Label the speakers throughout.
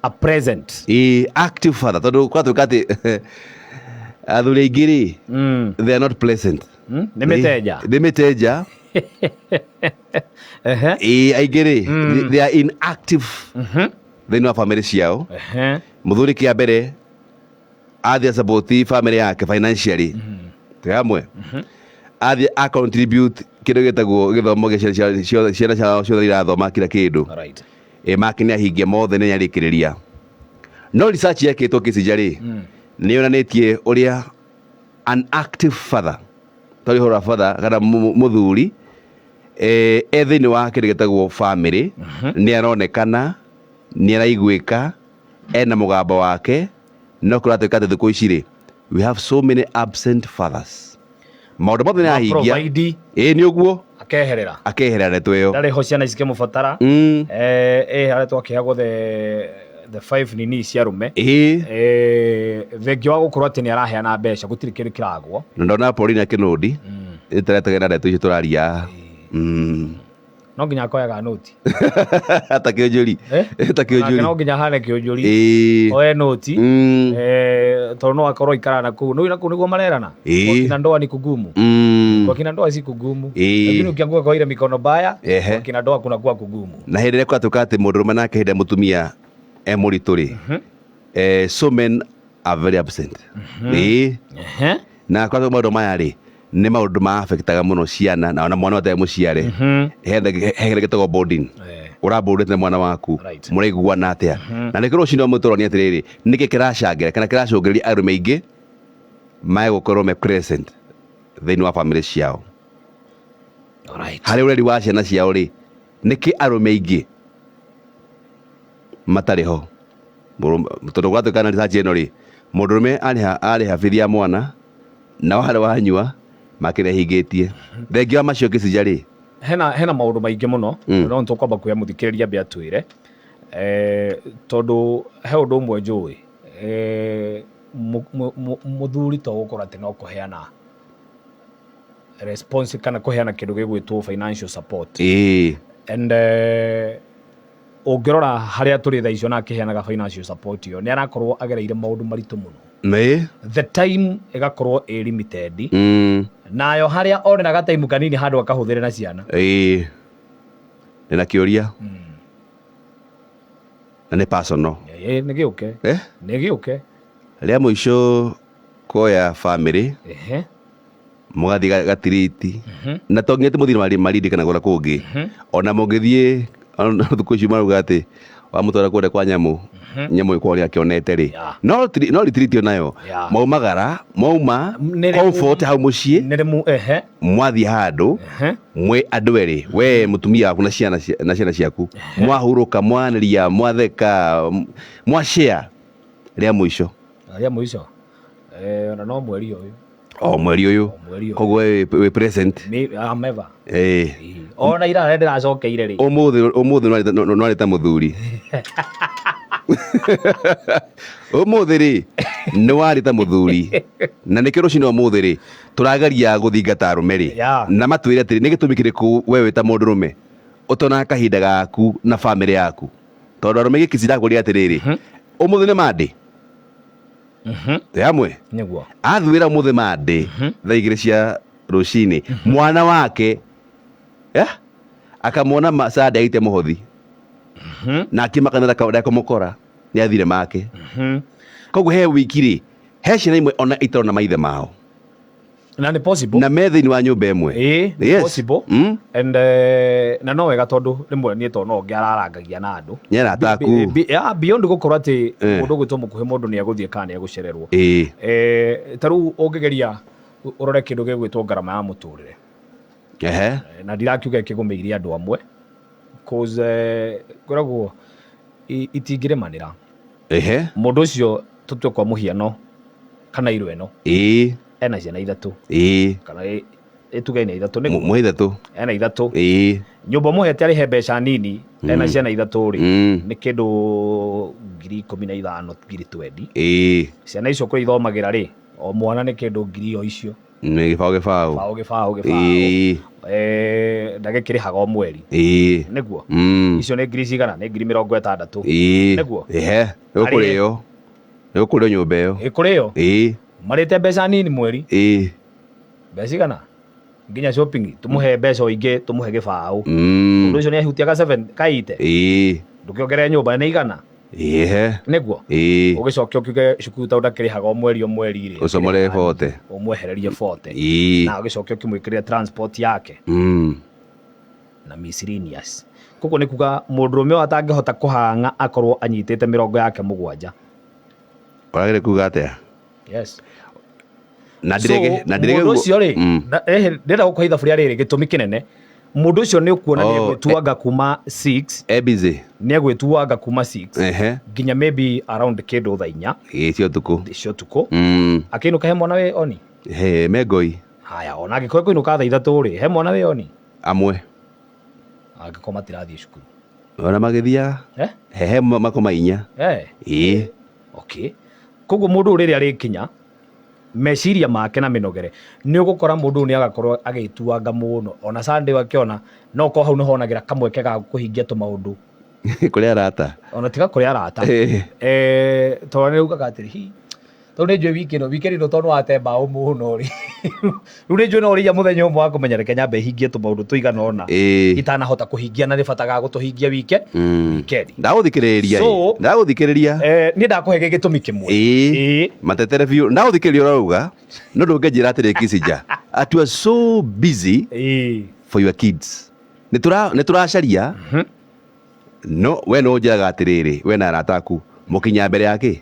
Speaker 1: A present.
Speaker 2: Ĩĩ, active father, tondũ kwatuĩka atĩ athuri aingĩ rĩ, they are not pleasant.
Speaker 1: Nĩ mĩtenja.
Speaker 2: Nĩ mĩtenja. Ĩĩ, aingĩ rĩ, they are inactive thĩinĩ wa famĩlĩ ciao. Mũthuri kĩa mbere athiĩ support famĩlĩ yake financially, twĩ hamwe, athiĩ a contribute kĩndũ gĩtagwo gĩthomo gĩa ciana ciao ciothe irathoma, kila kĩndũ. Ĩ make nĩ ahingia mothe, nĩ arĩkĩrĩria. No research yekĩtwo Kĩcija rĩ, nĩ yonanĩtie ũrĩa an active father, tondũ ũhoro wa father kana mũthuri e thĩinĩ wa kĩndũ gĩtagwo family, nĩ aronekana, nĩ araiguĩka, ena mũgambo wake. No kũratuĩka atĩ thikũ ici rĩ, we have so many absent fathers. Maũndũ mothe nĩ ahingia.
Speaker 1: Provide.
Speaker 2: Ĩ, nĩ ũguo.
Speaker 1: Akeherera.
Speaker 2: Akeherera ndeto ĩyo.
Speaker 1: Ndarĩ ho ciana cikĩmũbatara. Harĩa twakĩheagwo the five nini cia arũme. Thengia wa gũkorwo atĩ nĩ araheana mbeca, gũtirĩ kĩndũ kĩragwo.
Speaker 2: Na ndona Paulina Kĩnũndi ĩtaretegera ndeto icio tũraria.
Speaker 1: No nginya akoyaga noti.
Speaker 2: Ta kĩũnjũri.
Speaker 1: Eh?
Speaker 2: Ta
Speaker 1: Nake
Speaker 2: kĩũnjũri.
Speaker 1: no nginya ahane kĩũnjũri. Oe noti. Tondũ no akorwo aikara na kũu, na kũu nĩguo marerana. Kwa kina ndoa ni kugumu. Kwa kina ndoa si kugumu. Lakini ukianguka kwa ile mikono baya, kwa kina ndoa kunakuwa kugumu.
Speaker 2: Na hĩndĩ ĩrĩa kwatuĩka atĩ mũndũrũme nake hĩndĩ ĩrĩa mũtumia e mũritũ rĩ, so men are very absent. Na kwatuĩka maũndũ maya rĩ, nĩ maũndũ ma affectaga mũno ciana na ona mwana ũtarĩ mũciare. He kĩndũ gĩtagwo bonding. Ũrabondete na mwana waku. Mũraiguana atĩa? Na nĩkĩo rũcinĩ rwa mũtũroni atĩrĩrĩ, nĩkĩ kĩracangĩra kana kĩracũngĩrĩria arũme aingĩ mae gũkorwo me present thĩinĩ wa famĩlĩ ciao? Harĩ ũreri wa ciana ciao rĩ, nĩkĩ arũme aingĩ matarĩ ho? Tondũ gwatuĩka na research ĩno rĩ, mũndũrũme arĩha bithi ya mwana na warĩ wanyua make nĩ ahingĩtie. Thengia wa macio, Kĩcija rĩ,
Speaker 1: Hena maũndũ maingĩ mũno. No nĩtũkwamba kuoya mũthikĩrĩria ambe atwĩre, tondũ he ũndũ ũmwe njũĩ, mũthuri to gũkorwo atĩ no kũheana response kana kũheana kĩndũ gĩgwĩtwo financial support. And ũngĩrora harĩa tũrĩ thaa icio na akĩheanaga financial support ĩyo, nĩ arakorwo agereire maũndũ maritũ mũno. The time ĩgakorwo ĩ limited. Nayo harĩa onera gataimu kanini handũ akahũthĩre na ciana.
Speaker 2: Ĩĩ, ndĩna kĩũria na nĩ personal.
Speaker 1: Ĩ, nĩ gĩũke.
Speaker 2: Eh?
Speaker 1: Nĩ gĩũke.
Speaker 2: Rĩa mũico kuoya famĩlĩ mũgathiĩ gatiriti, na to nginya atĩ mũthiĩ Malindi kana kũrĩa kũngĩ, ona mũngĩthiĩ ona thikũ ici marauga atĩ wamũtwara kũrĩa kwa nyamũ, nyamũ ĩkorwo nĩ akĩonete rĩ, no retreat onayo maumagara mauma comfort hau mũciĩ.
Speaker 1: Nĩ rĩmu ehe.
Speaker 2: Mwathiĩ handũ mwĩ andũ erĩ, we mũtumia waku na ciana ciaku, mwahurũka, mwanĩria, mwatheka, mwashare rĩa mũico?
Speaker 1: Rĩa mũico, ona no mweri ũyũ.
Speaker 2: O mweri ũyũ?
Speaker 1: O mweri ũyũ.
Speaker 2: Koguo we wĩ present.
Speaker 1: Me, I'm ever.
Speaker 2: Ĩĩ.
Speaker 1: Ona ira harĩa ndĩracokeire rĩ.
Speaker 2: Ũmũthĩ nwarĩ ta mũthuri. Ũmũthĩ rĩ, nĩ warĩ ta mũthuri, na nĩkĩo rũcinĩ ũmũthĩ rĩ tũrageria gũthingata arũme rĩ, na matwĩre atĩrĩ, nĩ gĩtũmi kĩrĩkũ we wĩ ta mũndũrũme ũtonaga kahinda gaku na famĩlĩ yaku? Tondũ arũme gĩkĩ ndakũria atĩrĩrĩ, ũmũthĩ nĩ Monday, twĩ hamwe?
Speaker 1: Nĩguo.
Speaker 2: Athiĩ wĩra ũmũthĩ Monday thaa 2 cia rũcinĩ, mwana wake akamwona Sunday agĩte mũhothi na akĩmaka ndekũmũkora nĩ athire make. Koguo he wiki rĩ, he ciana imwe ona itarona maithe mao.
Speaker 1: Na nĩ possible.
Speaker 2: Na me thĩinĩ wa nyũmba ĩmwe.
Speaker 1: Ĩĩ, nĩ possible. And na no wega, tondũ rĩmwe niĩ to no ngĩararangagia na andũ.
Speaker 2: Nĩ arata aku.
Speaker 1: Yeah, beyond gũkorwo atĩ mũndũ ũgwĩtwo mũkuhĩ, mũndũ nĩ egũthiĩ kana nĩ egũcererwo. Ta rĩu ũngĩgeria ũrore kĩndũ gĩgwĩtwo ngarama ya mũtũrĩre. Na ndirakiuga ĩkĩgũmĩire andũ amwe, cause ngoragwo itingĩrĩmanĩra. Mũndũ ũcio, tũtue kwa mũhiano kana irũ ĩno, ena ciana ithatũ, kana ĩtuge ena ithatũ nĩguo.
Speaker 2: Mwe ithatũ.
Speaker 1: Ena ithatũ. Nyũmba mũhete arĩhe mbeca nini, ena ciana ithatũ rĩ, nĩ kĩndũ 15,000, 20,000. Ciana icio kũrĩa ithomagĩra rĩ, o mwana nĩ kĩndũ ngiri o icio.
Speaker 2: Nĩ gĩbaũ gĩbaũ.
Speaker 1: Gĩbaũ gĩbaũ gĩbaũ.
Speaker 2: Ĩĩ.
Speaker 1: Ndagĩkĩrĩhaga o mweri.
Speaker 2: Ĩĩ.
Speaker 1: Nĩguo.
Speaker 2: Mm.
Speaker 1: Icio nĩ ngiri cigana? Nĩ 60,000.
Speaker 2: Ĩĩ.
Speaker 1: Nĩguo.
Speaker 2: Ehe. Nĩgũkũrĩo. Nĩgũkũrĩo nyũmba ĩyo.
Speaker 1: Ĩkũrĩo.
Speaker 2: Ĩĩ.
Speaker 1: Marĩte mbeca nini mweri.
Speaker 2: Ĩĩ.
Speaker 1: Mbeca cigana? Nginya shopping tũmũhe mbeca o ingĩ tũmũhe gĩbaũ.
Speaker 2: Mm.
Speaker 1: Ũndũ ũcio nĩ ahutia ga 7 kaite.
Speaker 2: Ĩĩ.
Speaker 1: Ndũkĩongerere nyũmba nĩ igana.
Speaker 2: Ehe.
Speaker 1: Nĩguo.
Speaker 2: Ĩĩ.
Speaker 1: Ũgĩcoke ũkiuge cukuru tondũ ndakĩrĩhaga o mweri o mweri rĩ.
Speaker 2: Ũcomore bote.
Speaker 1: Ũmwehererie bote.
Speaker 2: Ĩĩ.
Speaker 1: Na ũgĩcoke ũkĩmwĩkĩrĩre transport yake.
Speaker 2: Mm.
Speaker 1: Na miscellaneous. Koguo nĩ kuga mũndũrũme ũyũ atangĩhota kũhang'a akorwo anyitĩte mĩrongo yake mũgwanja.
Speaker 2: Ũragĩrĩ kuga atĩa?
Speaker 1: Yes.
Speaker 2: Na
Speaker 1: So,
Speaker 2: ndirege na ndirege
Speaker 1: mũndũ ũcio rĩ,
Speaker 2: Mm.
Speaker 1: ndĩrenda gũkũhe ithabu rĩa rĩrĩ gĩtũmi kĩnene. Mũndũ ũcio nĩ ũkuona nĩ
Speaker 2: Oh,
Speaker 1: egwĩtuanga kuma 6,
Speaker 2: E busy.
Speaker 1: nĩ egwĩtuanga kuma 6
Speaker 2: Ehe.
Speaker 1: nginya maybe around kĩndũ thaa inya
Speaker 2: Ĩĩ cia ũtukũ.
Speaker 1: cia ũtukũ.
Speaker 2: Mm.
Speaker 1: Akĩinũka he mwana wĩ oni.
Speaker 2: He mengoi.
Speaker 1: Haya, ona angĩkorwo ekũinũka thaa ithatũ rĩ, he mwana wĩ oni.
Speaker 2: Amwe.
Speaker 1: Angĩkorwo matirathiĩ cukuru.
Speaker 2: Ona magĩthiaga.
Speaker 1: Eh?
Speaker 2: He he makoma inya.
Speaker 1: Eh.
Speaker 2: Ĩĩ.
Speaker 1: Okay. Koguo mũndũ ũyũ rĩrĩa arĩkinya meciria make na mĩnogere nĩ ũgũkora mũndũ ũyũ nĩ agakorwo agĩtuanga mũno ona Sunday akĩona no korwo hau nĩho onagĩra kamweke ga kũhingia tũmaũndũ
Speaker 2: Kũrĩ arata.
Speaker 1: ona tiga kũrĩ arata.
Speaker 2: Ĩĩ.
Speaker 1: Tondũ nĩ ugaga atĩrĩ hi tondũ nĩ njũĩ wiki ĩno wikendi ĩno tondũ wate mbaũ mũno rĩ rĩu nĩ njũĩ no ũrĩiya mũthenya ũmwe wa kũmenya reke nyambe hingie tũmaũndũ tũigana ũna
Speaker 2: Ĩĩ.
Speaker 1: itanahota kũhingia na nĩ bataga gũtũhingia wike
Speaker 2: Mm.
Speaker 1: wikendi.
Speaker 2: Ndagũthikĩrĩria.
Speaker 1: So,
Speaker 2: Ndagũthikĩrĩria.
Speaker 1: Niĩ ndakũhe gĩtũmi kĩmwe.
Speaker 2: Ĩĩ.
Speaker 1: Ĩĩ.
Speaker 2: Matetere biũ. Ndagũthikĩrĩria ũrauga no ndũngĩnjĩra atĩrĩ Kissinger at you are so busy
Speaker 1: Ĩĩ.
Speaker 2: for your kids. Nĩ tũracaria no we no ũnjĩraga atĩrĩrĩ we na arata aku mũkinya mbere ya kĩ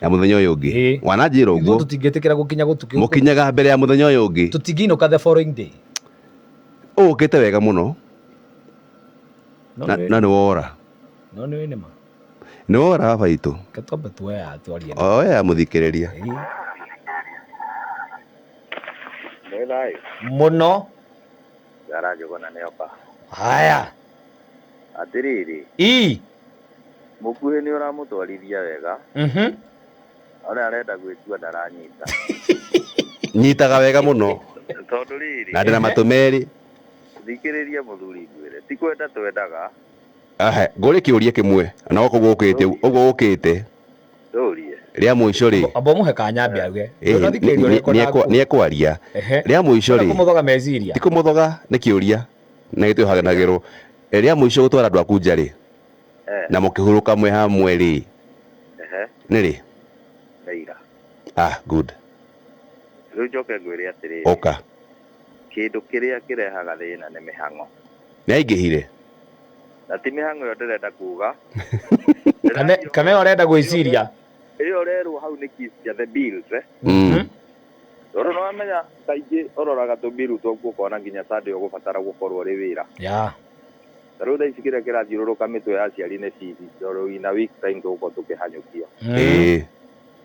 Speaker 2: ya mũthenya ũyũ ũngĩ.
Speaker 1: Ĩĩ.
Speaker 2: Wananjĩra
Speaker 1: Ithuĩ
Speaker 2: ũguo
Speaker 1: tũtingĩtĩkĩra gũkinya gũtukĩ.
Speaker 2: Mũkinyaga mbere ya mũthenya ũyũ ũngĩ.
Speaker 1: Tũtingĩinũka the following day.
Speaker 2: Ũũkĩte wega mũno
Speaker 1: No
Speaker 2: na
Speaker 1: nĩ
Speaker 2: na nĩ wora.
Speaker 1: no nĩ nĩ ma.
Speaker 2: Nĩ wora baba itũ.
Speaker 1: Reke twambe tuoe haha twarie.
Speaker 2: O ya mũthikĩrĩria.
Speaker 1: Ĩĩ.
Speaker 3: Nĩ thayũ.
Speaker 1: Mũno.
Speaker 3: Ngara Njũgũna nĩoka.
Speaker 1: Haya.
Speaker 3: Atĩrĩrĩ,
Speaker 1: Ii.
Speaker 3: mũkuhĩ nĩ ũramũtwarithia wega,
Speaker 1: Mhm.
Speaker 3: ona arenda gwĩtua ndaranyita.
Speaker 2: Nyitaga wega mũno
Speaker 3: Tondũ rĩrĩ,
Speaker 2: na ndĩna matũ merĩ.
Speaker 3: thikĩrĩria mũthuri ngwĩre, ti kwenda twendaga,
Speaker 2: Ahe, ngũrie kĩũria kĩmwe na ũguo ũkĩte ũguo ũkĩte
Speaker 3: ndũrie.
Speaker 2: rĩa mũico rĩ.
Speaker 1: Amba ũmũhe kanyambi auge.
Speaker 2: Ĩĩ,
Speaker 1: Ũrathikĩrĩria ũrĩa
Speaker 2: nĩ
Speaker 1: ekwendaga
Speaker 2: nĩ ekwaria.
Speaker 1: Ehe.
Speaker 2: Rĩa mũico
Speaker 1: Ũrenda
Speaker 2: rĩ.
Speaker 1: kũmũthoga meciria.
Speaker 2: Ti kũmũthoga nĩ kĩũria na gĩtwĩhanagĩrwo. Rĩa mũico gũtwara andũ aku nja rĩ na mũkĩhurũka mwĩ hamwe rĩ
Speaker 3: Ehe,
Speaker 2: nĩ rĩ?
Speaker 3: nĩ ira.
Speaker 2: Ah, good.
Speaker 3: Rĩu njoke ngwĩre atĩrĩrĩ,
Speaker 2: Ũka.
Speaker 3: kĩndũ kĩrĩa kĩrehaga thĩna nĩ mĩhang'o.
Speaker 2: Nĩ aingĩhire.
Speaker 3: Na ti mĩhang'o ĩyo ndĩrenda kuga.
Speaker 1: Kana kana ĩyo ũrenda gwĩciria.
Speaker 3: Ĩyo ũrerwo hau nĩ kiss the bills, eh?
Speaker 2: Mm.
Speaker 3: Tondũ nĩ wamenya kaingĩ ũroraga tũmbiru twaku ũkona nginya Sunday ũgũbatara gũkorwo ũrĩ wĩra.
Speaker 1: Ya.
Speaker 3: Ta rĩu thaa ici kĩrĩa kĩrathiũrũrũka mĩtwe ya aciari nĩ bithi tondũ in a week time tũgũkorwo tũkĩhanyũkio.
Speaker 2: Ĩĩ.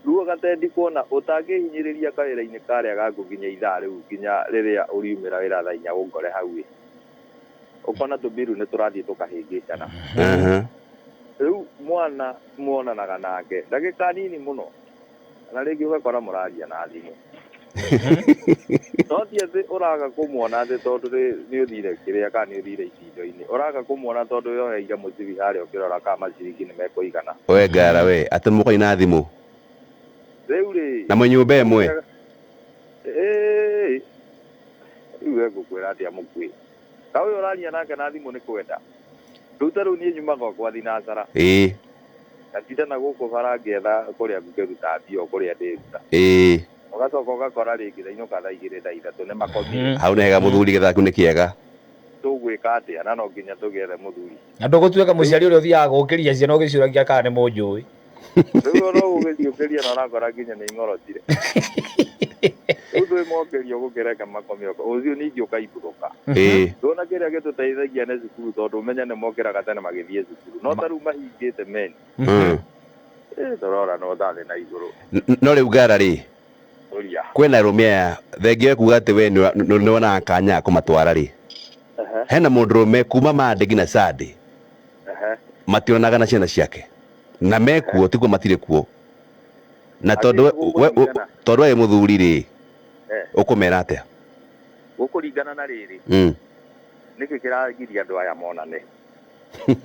Speaker 3: Rĩu ũgatendi kuona ũtangĩhinyĩrĩria kawĩra-inĩ karĩa gaku nginya ithaa rĩu nginya rĩrĩa ũriumĩra wĩra thaa inya ũngore hau ĩ. Ũkona tũmbiru nĩ tũrathiĩ tũkahĩngĩcana.
Speaker 2: Aha.
Speaker 3: Rĩu mwana muonanaga nake ndagĩka nini mũno na rĩngĩ ũgakora mũraria na thimũ. No ti atĩ ũraga kũmuona atĩ tondũ nĩ ũthire kĩrĩa kana nĩ ũthire itindo-inĩ. Ũraga kũmuona tondũ yoheire mũcibi harĩa ũkĩrora kana maciringi nĩ mekũigana.
Speaker 2: We ngara we atĩ mũkaina na thimũ.
Speaker 3: Rĩu rĩ.
Speaker 2: Na mwĩ nyũmba ĩmwe.
Speaker 3: Ĩĩ. Rĩu we ngũkwĩra atĩa mũkuĩ. Ka ũyũ ũraria nake na thimũ nĩ kwenda. Rĩu ta rĩu niĩ nyuma gwakwa thinacara.
Speaker 2: Ĩĩ.
Speaker 3: Ngatinda na gũkũ bara ngĩetha kũrĩa ngũkĩruta mbia o kũrĩa ndĩruta.
Speaker 2: Ĩĩ.
Speaker 3: Ũgacoka ũgakora rĩngĩ ndainũka thaa igĩrĩ thaa ithatũ nĩ makomire.
Speaker 2: Hau nĩ hega mũthuri gĩthaku nĩ kĩega.
Speaker 3: Tũgwĩka atĩa na no nginya tũgĩethe mũthuri.
Speaker 1: Na ndũgũtuĩka mũciari ũrĩa ũthiaga gũkĩria ciana ũgĩciũragia kana nĩ mũnjũĩ.
Speaker 3: Rĩu ona ũgũgĩciũkĩria na ũrakora nginya nĩ ing'orotire. Rĩu twĩmokĩria ũgũkĩreka makome ũko. Rũciũ ningĩ ũkaimbũrũka.
Speaker 2: Ĩĩ.
Speaker 3: Ndona kĩrĩa gĩtũteithagia nĩ cukuru tondũ ũmenye nĩ mokĩraga tene magĩthiĩ cukuru. No ta rĩu mahingĩte meni.
Speaker 2: Mm.
Speaker 3: Ĩĩ tũrora no thathe na igũrũ.
Speaker 2: No rĩu ngara rĩ.
Speaker 3: Ũria.
Speaker 2: Kwĩna arũme aya thengia ya kuga atĩ we nĩ wonaga kanya ga kũmatwara rĩ. Hena mũndũrũme kuma Monday nginya Sunday. Mationaga na ciana ciake. Na mekuo tiguo matirĩ kuo. Na tondũ
Speaker 3: Akĩenda
Speaker 2: we
Speaker 3: gũkũringana.
Speaker 2: tondũ we mũthuri rĩ. Ũkũmera atĩa?
Speaker 3: Gũkũringana na rĩrĩ, nĩkĩ kĩragiria andũ aya monane?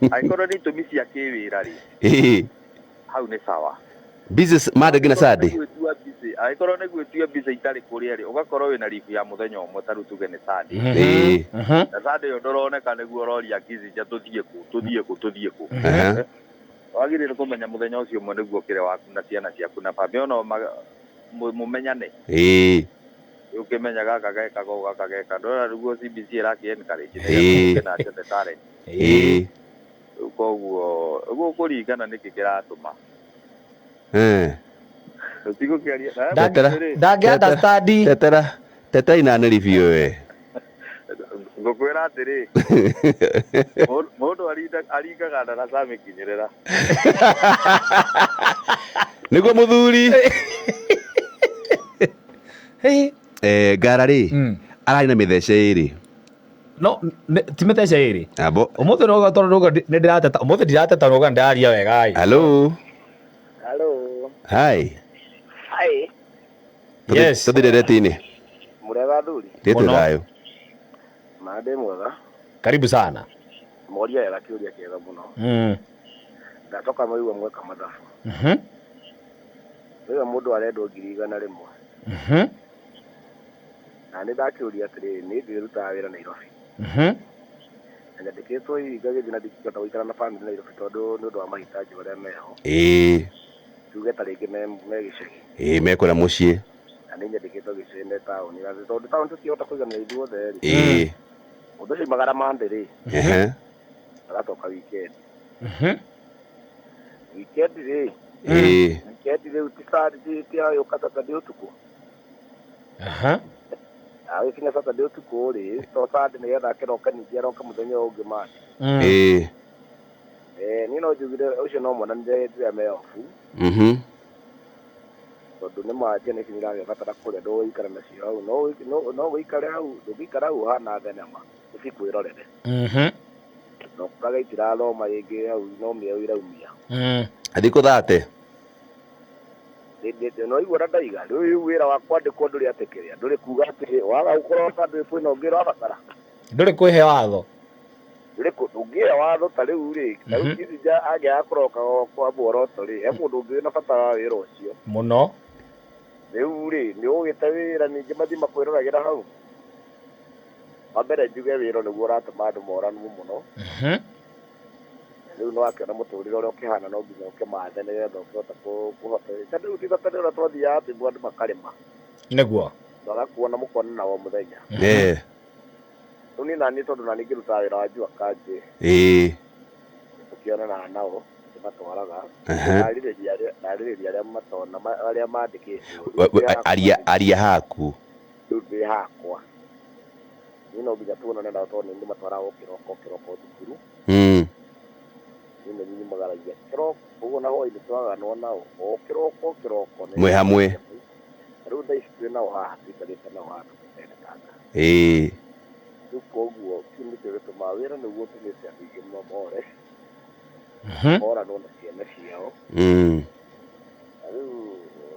Speaker 3: Angĩkorwo nĩ itũmi cia kĩwĩra rĩ, hau nĩ sawa.
Speaker 2: Business Monday nginya Sunday.
Speaker 3: Gwĩtua busy, angĩkorwo nĩ gwĩtua busy itarĩ kũrĩa rĩ, ũgakorwo wĩna leave ya mũthenya ũmwe, ta rĩu tuge nĩ Sunday. Na Sunday ĩyo ndũroneka, nĩguo ũroria ngizinja tũthiĩ kũ, tũthiĩ kũ, tũthiĩ kũ. Wagĩrĩire kũmenya mũthenya ũcio ũmwe nĩguo ũkĩre waku na ciana ciaku na bamĩrĩ ona mũmenyane. Ũkĩmenya gaka gekaga ũũ, gaka geka ndona nĩguo CBC ĩrakĩ encourage nĩgetha nake the talent. Rĩu koguo gũkũringana nĩkĩ kĩratũma. Tũtigũkĩaria
Speaker 2: Tetera.
Speaker 1: Ndangĩ understand.
Speaker 2: Tetera. Tetera inanĩri biũ we.
Speaker 3: Ngũkwĩra atĩrĩ, mũndũ aringaga ndaraca mĩkinyĩrĩra.
Speaker 2: Nĩguo mũthuri.
Speaker 1: Hey.
Speaker 2: Ngara rĩ, ararĩ na mĩthece ĩrĩ.
Speaker 1: No ti mĩthece ĩrĩ.
Speaker 2: Abo.
Speaker 1: Ũmũthĩ no tondũ ndauga nĩ ndĩrateta, ũmũthĩ ndirateta, ndauga ndĩraria wega ĩ.
Speaker 2: Hello.
Speaker 4: Hello.
Speaker 2: Hi.
Speaker 4: Hi.
Speaker 1: Yes.
Speaker 2: Tũthire reti-inĩ.
Speaker 4: Mũrega athuri?
Speaker 2: Ndĩtĩ
Speaker 1: Mũno.
Speaker 2: thayũ.
Speaker 4: Ma ndĩ mwega.
Speaker 1: Karibu sana.
Speaker 4: Moria wega, kĩũria kĩega mũno. Ndacoka maigua mweka mathabu. Rĩu mũndũ arendwo 100,000. Na nĩ ndakĩũria atĩrĩrĩ, nĩ ndĩrutaga wĩra Nairobi. Na nyandĩkĩtwo ngagĩthiĩ na ndingĩhota gũikara na bamĩrĩ Nairobi tondũ nĩ ũndũ wa mahitaji marĩa meho. Tuge ta rĩngĩ me gĩcagi.
Speaker 2: Ĩĩ, mekũrĩa mũciĩ.
Speaker 4: Na nĩ nyandĩkĩtwo gĩcagi me taũni. Na tondũ taũni tũtingĩhota kũiganĩra ithuothe rĩ. Mũndũ ũcio aimagara Monday rĩ, agacoka weekend. Weekend rĩ, weekend rĩu ti Saturday, ti agĩũka Saturday ũtukũ. Agĩkinya Saturday ũtukũ rĩ, to Sunday nĩgetha akĩroke ningĩ aroke mũthenya ũyũ ũngĩ Monday. Niĩ no njugire ũcio no monanire hĩndĩ ĩrĩa me off. Tondũ nĩ ma ciana ici nĩiragĩbatara kũrĩa, ndũgũikara nacio hau, no ũikare hau, ndũngĩikara hau ũhana thenema, ũcikwĩrorere. Na ũkorage itirathoma rĩngĩ hau, no mĩeũ iraumia.
Speaker 2: Thikũ 30.
Speaker 4: No igua na ndaiga rĩu wĩra wa kwandĩkwo ndũrĩ atĩ kĩrĩa ndũrĩ kuga atĩ waga gũkorwo bado kwĩna ũngĩ ũrabatara.
Speaker 1: Ndũrĩ kwĩhe watho.
Speaker 4: Ndũrĩ ndũngĩhe watho ta rĩu rĩ, ta rĩu Kizinja angĩaga kũroka kwa muoroto rĩ, he mũndũ ũngĩ wĩna bata wa wĩra ũcio.
Speaker 1: Mũno.
Speaker 4: Rĩu rĩ, nĩ ũgĩte wĩra ningĩ mathiĩ makwĩroragĩra hau. Wa mbere njuge wĩra nĩguo ũratũma andũ moranwo mũno. Rĩu no akĩona mũtũrĩre ũrĩa ũkĩhana, no nginya ũkĩmathe nĩgetha ũkĩhota kũhota. Tondũ rĩu ti tene ũrĩa twathiaga atĩ andũ makarĩma.
Speaker 1: Nĩguo.
Speaker 4: Magakuona mũkonana o mũthenya. Rĩu niĩ naniĩ tondũ naniĩ ngĩrutaga wĩra wa jua kali. Tũkĩonanaga nao, tũmatwaraga. Ndarĩrĩria arĩa matona, arĩa mandĩkĩtwo.
Speaker 2: Aria haku.
Speaker 4: Rĩu ndĩ hakwa. Niĩ no nginya tuonane nao tondũ nĩ ndĩmatwaraga o kĩroko kĩroko thukuru. Niĩ nĩ nyumagaragia kĩroko, ũguo na hwaĩ-inĩ twaganwo nao o kĩroko kĩroko.
Speaker 2: Mwĩ hamwe.
Speaker 4: Rĩu thaa ici twĩ nao haha, tũikarĩte nao haha tũgĩtendekanga. Rĩu koguo kĩu nĩkĩo gĩtũmaga wĩra nĩguo ũtũmĩte andũ aingĩ mũno more. Moranwo na ciana ciao. Na rĩu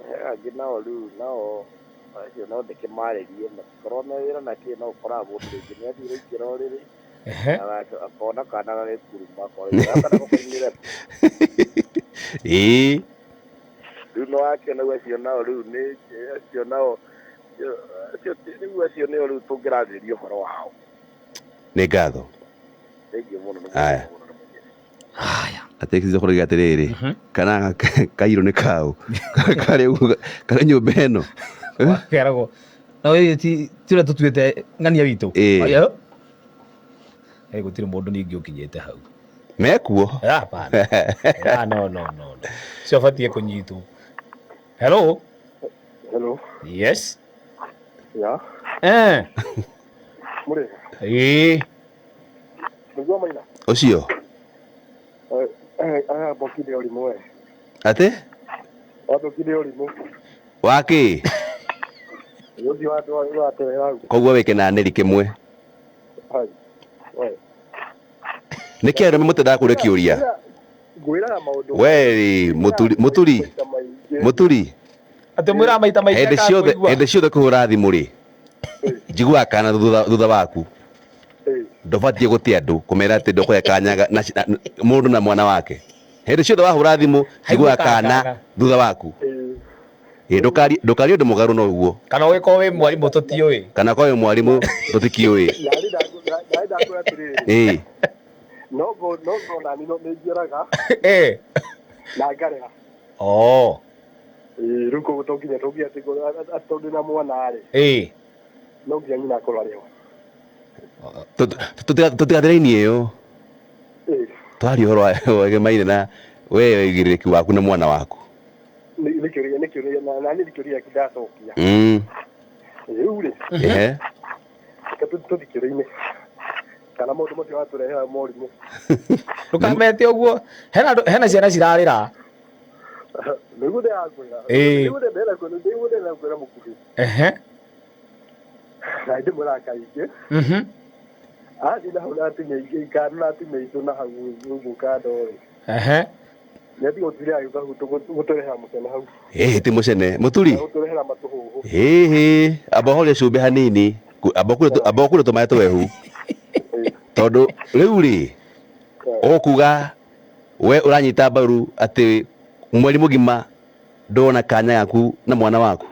Speaker 4: he angĩ nao rĩu nao acio no ndĩkĩmarĩrie matikorwo me wĩra na kĩ, no ũkoraga mũndũ rĩngĩ nĩ athire aikĩra ũrĩrĩ. Akona kana gagĩkuruma, akona gaka nako kaumire kũ. Rĩu no wakĩona rĩu acio nao rĩu nĩ acio nao acio rĩu acio nĩo rĩu tũngĩrarĩrĩria ũhoro wao.
Speaker 2: Nĩ ngatho.
Speaker 4: Thengiũ mũno, nĩ
Speaker 2: Haya.
Speaker 4: mũno, nĩ mũno.
Speaker 1: Haya.
Speaker 2: Atĩ kũrĩa atĩrĩrĩ, kana kairũ nĩ kaũ karĩ ũguo, karĩ nyũmba ĩno.
Speaker 1: Keragwo no ĩ ti ti ũrĩa tũtuĩte ng'ania witũ. Ayo. Gũtirĩ mũndũ ningĩ ũkinyĩte hau.
Speaker 2: Mekuo.
Speaker 1: Hapana. Ah, no, no, no, no. Cio batiĩ kũnyitwo. Hello.
Speaker 4: Hello.
Speaker 1: Yes.
Speaker 4: Ya. Mũrĩ.
Speaker 1: Ĩĩ.
Speaker 4: Nĩguo maina.
Speaker 2: Ũcio.
Speaker 4: Aya boki nĩ ũrimũ we.
Speaker 2: Atĩ?
Speaker 4: Wathoki nĩ ũrimũ.
Speaker 2: Wakĩ?
Speaker 4: Ũcio wa andũ ũratũhe hau.
Speaker 2: Koguo wĩke na nĩri kĩmwe.
Speaker 4: Hai. We.
Speaker 2: Nĩkĩ arũme mũtendaga kũũria kĩũria?
Speaker 4: Ngwĩraga maũndũ.
Speaker 2: We rĩ, mũturi, mũturi,
Speaker 4: Maita maingĩ.
Speaker 2: mũturi.
Speaker 1: Atĩ mwĩraga maita maingĩ
Speaker 2: Hĩndĩ ciothe,
Speaker 1: akakũigua.
Speaker 2: Hĩndĩ ciothe kũhũra thimũ rĩ, njiguaga kana thutha waku. Ndũbatiĩ gũte andũ kũmera atĩ ndũkũhe kanya na mũndũ na mwana wake. Hĩndĩ ciothe wahũra thimũ njiguaga kana
Speaker 1: kana.
Speaker 2: Thutha waku. Ĩ, ndũkarie ũndũ mũgarũ na ũguo.
Speaker 1: Kana ũgĩkorwo wĩ mwarimũ tũtiũĩ.
Speaker 2: Kana korwo wĩ mwarimũ tũtikĩũĩ.
Speaker 4: Narĩ ndakwĩra atĩrĩrĩ, no ngo nani no nĩ njĩraga na ngarega. Ĩĩ, rĩu koguo to nginya atĩ tondũ na mwana rĩ, no nginya nyina akorwo arĩ ho.
Speaker 2: Tũtigathĩra-inĩ ĩyo. Twaria ũhoro wegemaine na we wĩigĩrĩrĩki waku na mwana waku.
Speaker 4: Nĩ kĩũria na nĩ kĩũria gĩaku ndacokia. Rĩu rĩ, reke tũthiĩ kĩũria-inĩ kana maũndũ macio watũrehera morimũ.
Speaker 1: Ndũkamete ũguo, hena ciana cirarĩra.
Speaker 4: Nĩguo ndĩrakwĩra. Nĩguo ndĩrakwĩra mũkuhĩ. Na ndĩmwĩraga kaingĩ. Athiĩ na hau na atumia aingĩ kando na atumia aitũ na hau ũguo kando rĩ, nĩ atiga gũtirĩ agĩũka gũtũrehera mũcene hau.
Speaker 2: Ĩhĩ, ti mũcene mũturi.
Speaker 4: Gũtũrehera matũhũhũ.
Speaker 2: Hĩhĩ, amba ũhorie cumbĩ hanini. Amba ũkure tũmaĩ tũhehu, tondũ rĩu rĩ ũkuga we ũranyita mbaru atĩ mweri mũgima ndona kanya gaku na mwana waku.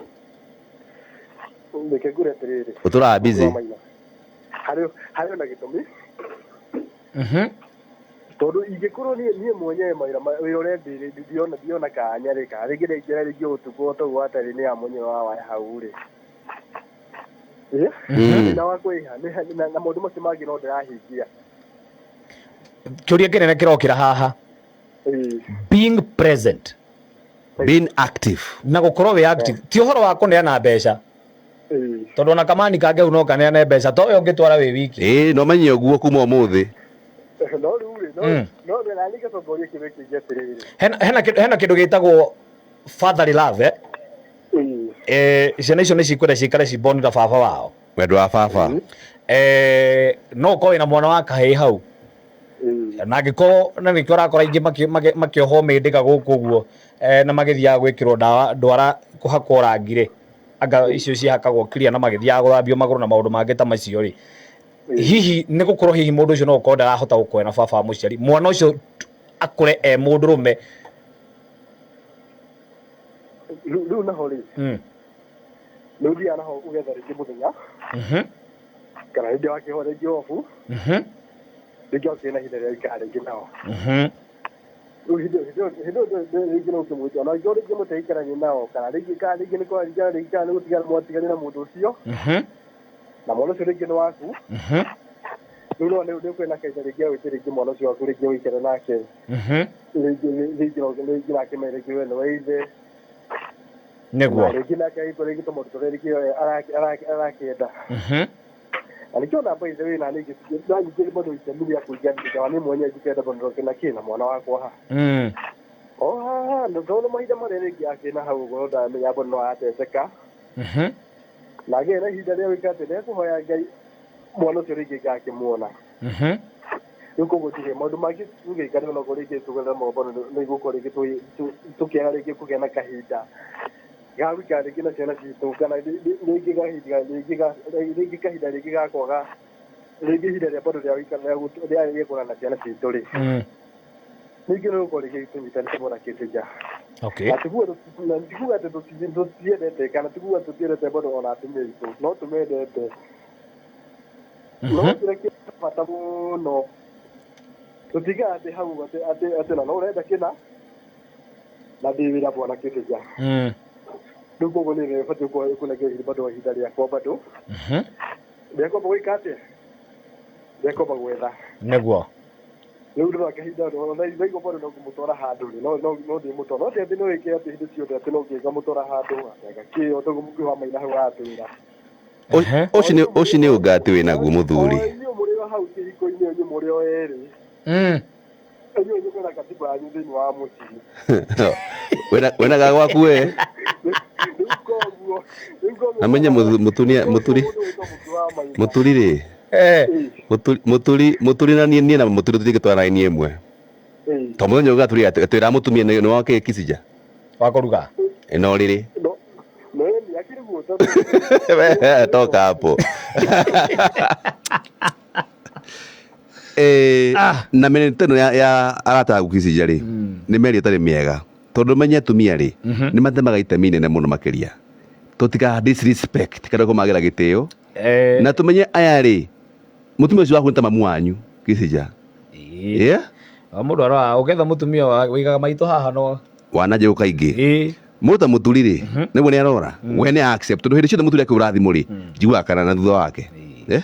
Speaker 4: Reke ngwĩre atĩrĩrĩ.
Speaker 2: Ũtũraga busy.
Speaker 4: Harĩ ona gĩtũmi, tondũ ingĩkorwo niĩ mwenyewe mawĩra wĩra ũrĩa ndĩ ndiona kanya rĩ, kana rĩngĩ ndaingĩra rĩngĩ ũtukũ toguo hatarĩ nĩ ya mwenyewe wa waya hau rĩ. Thĩna wa kwĩha na maũndũ macio mangĩ no ndĩrahingia.
Speaker 1: Kĩũria kĩnene kĩrokĩra haha, being present,
Speaker 2: being active,
Speaker 1: na gũkorwo wĩ active, ti ũhoro wa kũneana mbeca, tondũ ona kamani kangĩ hau no kaneane mbeca to we ũngĩtwara wĩ wiki.
Speaker 2: Ĩĩ, no menye ũguo kuma ũmũthĩ.
Speaker 4: No rĩu rĩ, no na niĩ ngĩcokoria kĩũria kĩngĩ atĩrĩrĩ.
Speaker 1: Hena kĩndũ gĩtagwo fatherly love, eh? Ciana icio nĩ cikwenda cikare cibond na baba wao.
Speaker 2: Wendo wa baba.
Speaker 1: No ũkorwo wĩna mwana wa kahĩĩ hau, na angĩkorwo na nĩkĩo ũrakora aingĩ makĩohwo mĩndĩga gũkũ ũguo, na magĩthiaga gwĩkĩrwo ndawa ndwara kũhakwo rangi rĩ, anga icio cihakagwo clear, na magĩthiaga gũthambio magũrũ na maũndũ mangĩ ta macio rĩ, hihi nĩ gũkorwo hihi mũndũ ũcio no gũkorwo ndarahota gũkorwo na baba wa mũciari, mwana ũcio akũre e mũndũrũme.
Speaker 4: Rĩu naho rĩ, nĩ ũthiaga naho ũgetha rĩngĩ mũthenya kana rĩngĩ wakĩhwo rĩngĩ obu, rĩngĩ wakĩrĩ na ihinda rĩa gũikara rĩngĩ nao. Rĩu hĩndĩ ĩyo rĩngĩ no ũkĩmwĩtia ona angĩkorwo rĩngĩ mũtegũikarania nao, kana rĩngĩ nĩ kwaringana rĩngĩ kana nĩ gũtigana mwatigane na mũndũ ũcio, na mwana ũcio rĩngĩ nĩ waku. Rĩu no nĩ ũkwĩna kahinda rĩngĩ wĩte rĩngĩ mwana ũcio waku rĩngĩ ũikare nake, rĩngĩ nake me rĩngĩ we nĩwe ithe na rĩngĩ nake agĩkorwo rĩngĩ tũmaũndũ tũrĩa rĩngĩ we arakĩenda. Na nĩkĩo na by the way na ningĩ ndanyitĩre bado itemi rĩa kũiganĩra niĩ mwenyewe njikenda bado na kĩ na mwana wakwa ha o haha, tondũ mahinda marĩa rĩngĩ akĩna hau ũguo ndamenya bado no arateseka na agĩe na ihinda rĩa gwĩka atĩ ndekũhoya Ngai mwana ũcio rĩngĩ ngakĩmuona. Rĩu koguo njuge maũndũ mangĩ tũgĩikara onokorwo rĩngĩ tũgerera maũndũ nĩ igũkorwo rĩngĩ tũkĩaga rĩngĩ kũgĩa na kahinda ga gũikara rĩngĩ na ciana citũ, kana rĩngĩ kahinda rĩngĩ rĩngĩ kahinda rĩngĩ ga kwaga rĩngĩ ihinda rĩa bado rĩa gũikara rĩa kũgana na ciana citũ rĩ, ningĩ nĩ gũkorwo rĩngĩ tũnyitanĩte mũno kĩtija. Na tikuga atĩ tũtiendete, kana tikuga tũtiendete bado ona atumia aitũ, no tũmendete, no kĩrĩa kĩ bata mũno tũtigaga atĩ hau atĩ na no ũrenda kĩna na ndĩ wĩra bwana kĩtija. Rĩu koguo nĩ batiĩ kũnengera ihinda bado ihinda rĩakwa bado rĩa kwamba gwĩka atĩa, rĩa kwamba gwetha. Rĩu ndĩrona kahinda ona ndaigua bado no kũmũtwara handũ rĩ, no ndĩmũtwara, no ti atĩ no ĩke atĩ hĩndĩ ciothe atĩ no ngĩngamũtwara handũ agakĩo toguo mũkuhĩ wa maina hau aratwĩra.
Speaker 2: Ũcio nĩ ũngati wĩ naguo mũthuri.
Speaker 4: O inyuĩ mũrĩ o hau kĩhiko-inĩ, inyuĩ mũrĩ o erĩ, inyuĩ mwĩna katiba yanyu thĩinĩ wa mũciĩ.
Speaker 2: Wĩna ga gwaku we.
Speaker 4: Rĩu koguo rĩu koguo
Speaker 2: Na menye mũtumia mũturi
Speaker 4: mũndũ wĩtwo mũtu wa maina.
Speaker 2: Mũturi rĩ, mũturi na niĩ na mũturi tũtingĩtwara raini ĩmwe, to mũthenya ũga tũrĩ atwĩra mũtumia nĩ wake kisija
Speaker 1: wa kũruga.
Speaker 2: No rĩrĩ
Speaker 4: No. Akĩrĩ guo tondũ
Speaker 2: Toka hapo. Eh, na mĩrĩte ĩno ya arata aku Kicinja rĩ, nĩ mĩario ĩtarĩ mĩega, tondũ menye atumia rĩ, nĩ matemaga itemi inene mũno makĩria. Tũtika disrespect kana kũmagĩra gĩtĩo, na tũmenye aya rĩ, mũtumia ũcio waku nĩ ta mamu wanyu Kicinja. Yeah?
Speaker 1: Mũndũ aroraga ũketha mũtumia wĩigaga maitho haha no
Speaker 2: Wananjĩrwo kaingĩ mũndũ ta mũturi rĩ, nĩguo nĩ arora we nĩ accept, tondũ hĩndĩ ciothe mũturi akĩhũra thimũ rĩ, njiguaga kana na thutha wake. Eh?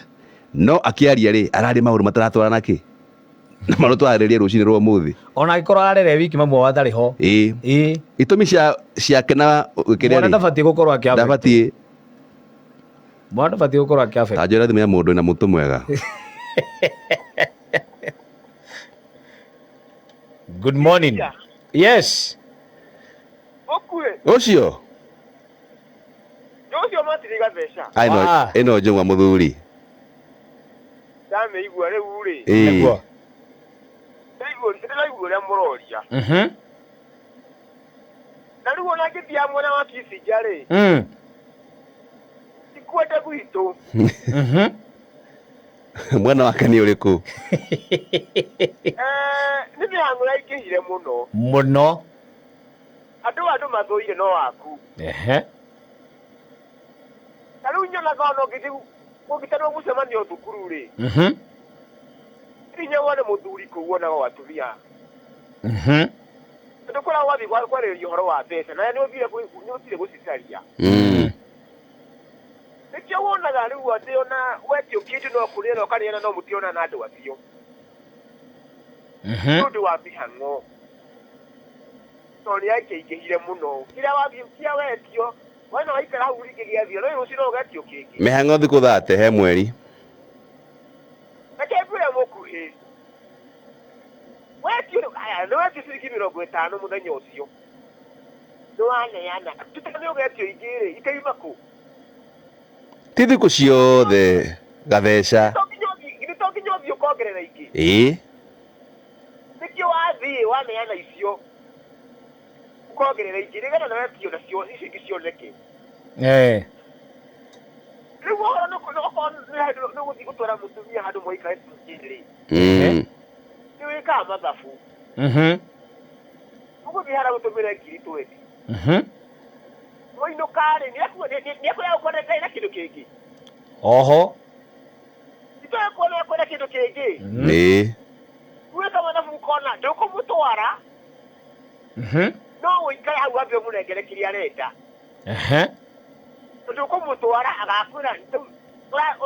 Speaker 2: No akĩaria rĩ, araria maũndũ mataratwarana kĩ na maũndũ twararĩria rũcinĩ rwa ũmũthĩ.
Speaker 1: Ona angĩkorwo ararere wiki mamu wao atarĩ ho.
Speaker 2: Ĩĩ. Itũmi ciake na kĩrĩa
Speaker 1: Mwana
Speaker 2: rĩ,
Speaker 1: ndabatiĩ gũkorwo akĩ affect.
Speaker 2: Ndabatiĩ.
Speaker 1: Mwana ndabatiĩ gũkorwo akĩ affect.
Speaker 2: Ta njĩra thimũ ya mũndũ wĩna mũtũ mwega.
Speaker 1: Good morning. Yes.
Speaker 5: Ũkuĩ.
Speaker 2: Ũcio.
Speaker 5: Ũcio matiri gatheca.
Speaker 2: Ai no, ĩno njũng'wa mũthuri.
Speaker 5: Ndamĩigua rĩu rĩ.
Speaker 2: Nĩguo.
Speaker 5: Ndĩraigua ũrĩa mũroria. Na rĩu ona ngĩthiaga mwena wa Kicinja rĩ. Ti kwenda gwitũ.
Speaker 2: Mwena wake nĩ ũrĩkũ?
Speaker 5: Nĩ mĩhang'o yaingĩhire mũno.
Speaker 1: Mũno.
Speaker 5: Andũ mathũire no waku. Ta rĩu nyonaga ona ũngĩthiĩ kũngĩtanwo mũcemanio thukuru rĩ. Nginya wone mũthuri kũu wonaga o atumia. Tondũ kũrĩa wathiĩ kwarĩrĩria ũhoro wa mbeca, na nĩ ũthire gũcicaria. Nĩkĩo wonaga rĩu atĩ ona wetio kĩndũ no kũrĩa na ũkarĩana no mũtionana na andũ acio. Nĩ ũndũ wa mĩhang'o. Tondũ nĩ yakĩingĩhire mũno. Kĩrĩa wathiĩ, kĩrĩa wetio, wona waikara hau rĩngĩ gĩathira, no rũciũ no ũgetio kĩngĩ.
Speaker 2: Mĩhang'o thikũ thate he mweri.
Speaker 5: Reke ngwĩre mũkuhĩ. Wetio, aya, nĩ wetio ciringi mĩrongo ĩtano mũthenya ũcio. Nĩ waneana. Tuta nĩ ũgetio ingĩ rĩ, ikaima kũ?
Speaker 2: Ti thikũ ciothe gatheca.
Speaker 5: Nĩ to nginya ũthiĩ ũkongerera ingĩ.
Speaker 2: Ĩĩ.
Speaker 5: Nĩkĩo wathiĩ waneana icio. Ũkongerera ingĩ nĩgetha na wetio nacio icio ingĩ cioneke. Rĩu ũhoro nĩ okorwo nĩ ũgũthiĩ gũtwara mũtumia handũ mũikare rĩ. Nĩ wĩkaga mathabu. Ũgũthiĩ harĩa gũtũmĩre ngiri twendi. Wainũka rĩ, nĩ ekuoya ũkore ndarĩ na kĩndũ kĩngĩ.
Speaker 1: Oho.
Speaker 5: Nĩ ekuona kwenda kĩndũ kĩngĩ.
Speaker 2: Ĩĩ.
Speaker 5: Wĩka mathabu ũkona ndũkũmũtwara. No ũikare hau wambe ũmũnengere kĩrĩa arenda. Tondũ ũkũmũtwara agakwĩra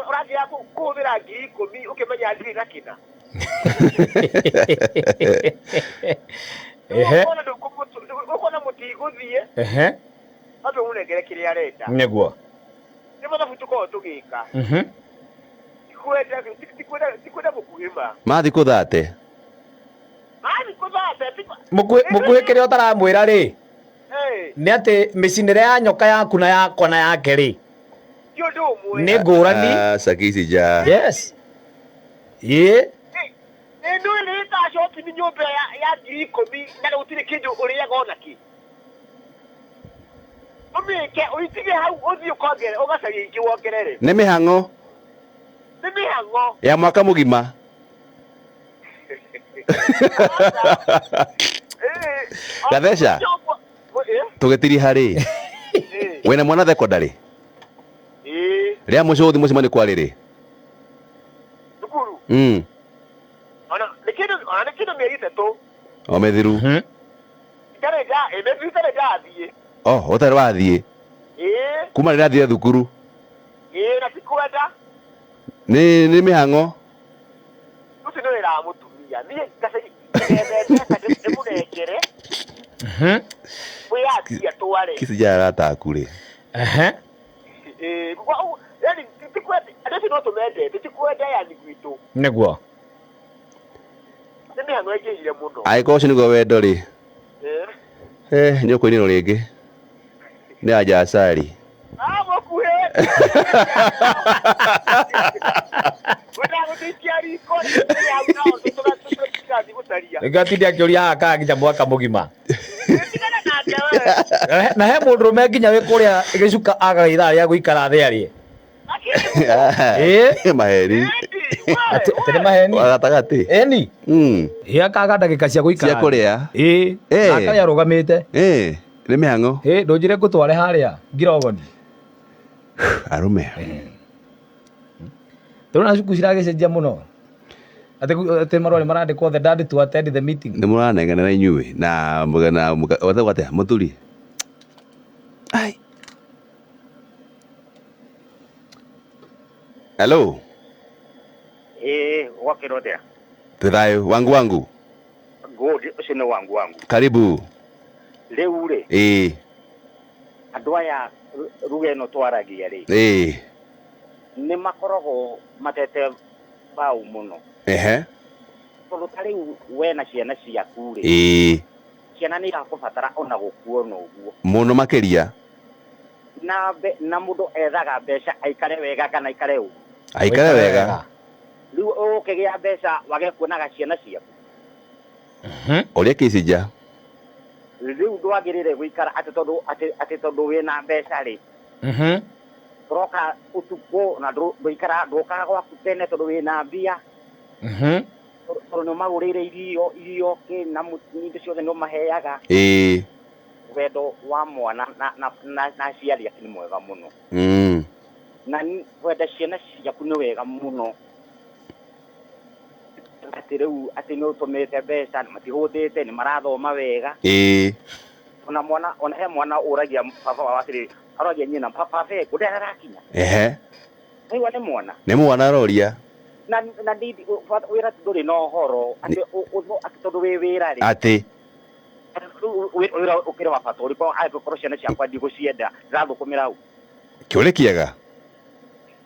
Speaker 5: ũrathiĩ kũhũthĩra ngiri ikũmi ũkĩmenya ndirĩ na kĩna. Ũkona mũtigũthiĩ. Wambe ũmũnengere kĩrĩa arenda.
Speaker 1: Nĩguo.
Speaker 5: Nĩ mathabu tũkoragwo tũgĩka. Ti kwenda mũkuhĩ ma.
Speaker 2: Mathiĩ kũthate.
Speaker 5: Mathiĩ kũthate.
Speaker 1: Mũkuhĩ kĩrĩa ũtaramwĩra rĩ. Nĩ atĩ mĩcinĩre ya nyoka yaku na yakwa na yake rĩ.
Speaker 5: Ti ũndũ ũmwe.
Speaker 1: Nĩ ngũrani.
Speaker 2: Sakici ja.
Speaker 1: Yes. Ĩĩ.
Speaker 5: Ĩ nĩ nĩ ta shopping nyũmba ya ngiri ikũmi na gũtirĩ kĩndũ ũrĩaga ona kĩ. Ũmĩke ũitige hau ũthiĩ ũkongerere ũgacaria ingĩ wongerere.
Speaker 2: Nĩ mĩhang'o.
Speaker 5: Nĩ mĩhang'o.
Speaker 2: Ya mwaka mũgima. Gatheca. Tũgĩtiriha rĩ. Wĩna mwana thekondarĩ? Rĩa mũico gũthiĩ mũcemanio kwarĩ rĩ?
Speaker 5: Thukuru. Ona nĩ kĩndũ mĩeri ĩtatũ.
Speaker 2: O mĩthiru.
Speaker 5: Itarĩ mĩthiru itarĩ ndathiĩ.
Speaker 2: Oh, ũtarĩ wathiĩ. Kuma rĩrĩa athire thukuru.
Speaker 5: Ĩĩ, na ti kwenda.
Speaker 2: Nĩ mĩhang'o.
Speaker 5: Ũcio nĩ wĩra wa mũtumia. Niĩ ngethe mbeca ndĩmũnengere. Wĩyathi atware.
Speaker 2: Kici ja arata aku rĩ.
Speaker 5: Ĩĩ, yani ti kwenda, andũ acio no tũmendete, ti kwenda yani gwitũ.
Speaker 1: Nĩguo.
Speaker 5: Nĩ mĩhang'o ĩingĩhire mũno.
Speaker 2: Angĩkorwo ũcio nĩguo wendo rĩ. Nĩ ũkũinĩrwo rĩngĩ. Nĩ anja acari.
Speaker 5: Mũkuhĩ. Wendaga riko hau no tũgathiĩ gũcaria.
Speaker 1: Nĩkĩo atinde akĩũria haha kana nginya mwaka mũgima.
Speaker 5: Tigana na
Speaker 1: Na he mũndũrũme nginya wĩ kũrĩa gĩcuka agaga ithaa rĩa gũikara thĩ arĩe. Ĩĩ.
Speaker 2: Maheni.
Speaker 1: Atĩ atĩ nĩ maheni.
Speaker 2: Wa gatagatĩ.
Speaker 1: Ĩni. Ĩ akaga ndagĩka cia gũikara.
Speaker 2: Cia kũrĩa.
Speaker 1: Ĩĩ. Na akarĩa arũgamĩte.
Speaker 2: Ĩĩ. Nĩ mĩhang'o.
Speaker 1: Ĩ ndũnjĩre ngũtware harĩa ngirogoni.
Speaker 2: Arũme.
Speaker 1: Ndĩrona cukuru ciragĩcenjia mũno. Atĩ atĩ marũa nĩ marandĩkwo the dad to attend the meeting.
Speaker 2: Nĩ mũranenganĩra inyuĩ na na wetagwo atĩa mũturi. Ai. Hello.
Speaker 3: Ĩĩ gwakĩrwo atĩa?
Speaker 2: Twĩ thayũ wangu wangu.
Speaker 3: Good, ũcio nĩ wangu wangu.
Speaker 2: Karibu.
Speaker 3: Rĩu rĩ,
Speaker 2: Ĩĩ.
Speaker 3: andũ aya ruga ĩno twaragia rĩ,
Speaker 2: Ĩĩ.
Speaker 3: nĩ makoragwo matete mbaũ mũno.
Speaker 2: Ehe.
Speaker 3: Tondũ ta rĩu we na ciana ciaku rĩ,
Speaker 2: Ĩĩ.
Speaker 3: ciana nĩ irakũbatara ona gũkuona ũguo.
Speaker 2: Mũno makĩria.
Speaker 3: Na mbe, na mũndũ ethaga mbeca aikare wega kana aikare ũru?
Speaker 2: Aikare wega.
Speaker 3: Rĩu ũkĩgĩa mbeca wage kuonaga ciana ciaku.
Speaker 2: Ũrĩa kĩcinja.
Speaker 3: Rĩu ndwagĩrĩire gũikara atĩ tondũ atĩ atĩ tondũ wĩna mbeca rĩ. Ũroka ũtukũ na ndũikara ndũkaga gwaku tene tondũ wĩna mbia. Tondũ nĩ ũmagũrĩire irio irio kĩ na indo ciothe nĩ ũmaheaga.
Speaker 2: Ĩĩ.
Speaker 3: Wendo wa mwana na na na na aciari ake nĩ mwega mũno. Na kwenda ciana ciaku nĩ wega mũno. Atĩ rĩu atĩ nĩ ũtũmĩte mbeca matihũtĩte nĩ marathoma wega.
Speaker 2: Ĩĩ.
Speaker 3: Ona mwana ona he mwana ũragia baba wao atĩrĩrĩ, aroria nyina baba ekũ ndĩrĩ arakinya.
Speaker 2: Ehe.
Speaker 3: Waigua nĩ mwana.
Speaker 2: Nĩ mwana aroria.
Speaker 3: Na na wĩra ndũrĩ na ũhoro atĩ atĩ tondũ wĩ wĩra rĩ.
Speaker 2: Atĩ.
Speaker 3: Rĩu wĩra ũkĩrĩ wa bata ũrĩkũ angĩkorwo ciana ciakwa ndigũcienda ndĩrathũkũmĩra ũ?
Speaker 2: Kĩũria kĩega.